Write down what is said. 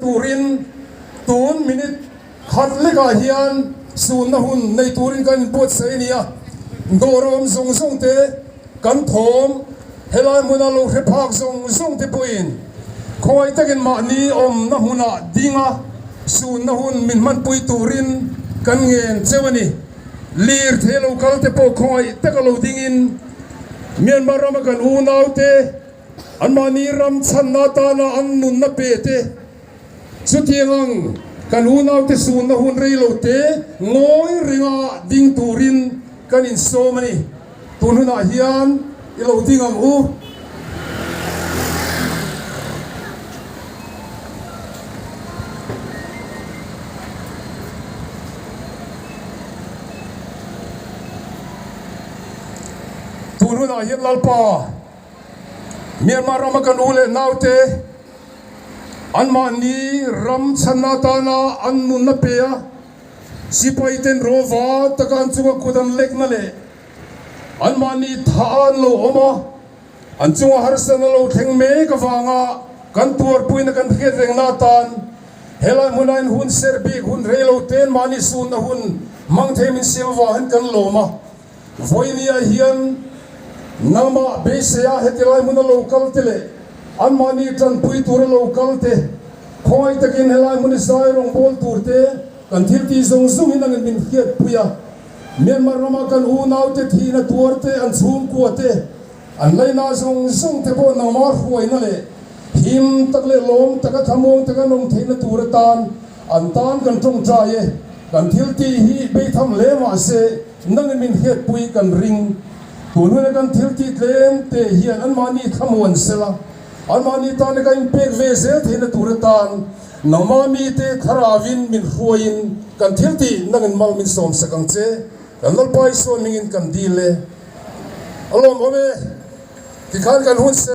Turin tun minute khat lekah hian sunna hun nei turin kan inbuatsaih a ni a, dawrawm zawng zawng te kan thawm helai hmuna lo hre phak zawng zawng te pawhin khawngaih takin mahni awmna hmunah dinga sunna hun min hmanpui turin kan ngen cheu a ni. Lirthei lo kal te pawh khawngaih taka lo dingin Myanmar rama kan unaute Anmahni ram chhanna atana an nunna pe te, chutiang ang kan unaute sunna hun rei lo te ngawi renga ding turin kan insawm a ni. Tun hunah hian i lo ding ang u. Tun hunah hian Lalpa. Myanmar rama kan u leh naute anmahni ram chhanna atana an nunna pe a, sipai ten rawva taka an chunga kut an lekna leh anmahni tha an lo awm a, an chunga harsatna lo thleng mek avanga kan tuarpuina kan hriat rengna atan helai hmuna in hun serh bik hun rei lo te anmahni sunna hun hmang thei min siam avangin kan lawm a. Vawinia hian nangmah beiseia heti lai hmuna lo kal te leh anmahni tanpui tura lo kal te, khawngaih takin helai hmun i zai rawngbâwl tur te kan thil tih zawng zawngin angin min hriatpui a. Myanmar rama kan unaute thihna tuar te, an chhungkua te, an laina zawng zawng te pawh nangmah hruaina leh him tak leh lawm taka thlamuang taka an awm theihna tur atan an tan kan tawngtai e. Kan thil tih hi beitham hle mah se nangin min hriatpui kan ring. Tun huna kan thil tih tlem te hian anmahni thlamuan sela, anmahni tana kan inpek ve zel theihna tur atan nangmah mite thlarauin min hruaiin kan thil tih nangin mal min sawmsak ang che. Kan Lalpa Isua hmingin kan dil e. A lawmawm e. Tikhan kan hun se.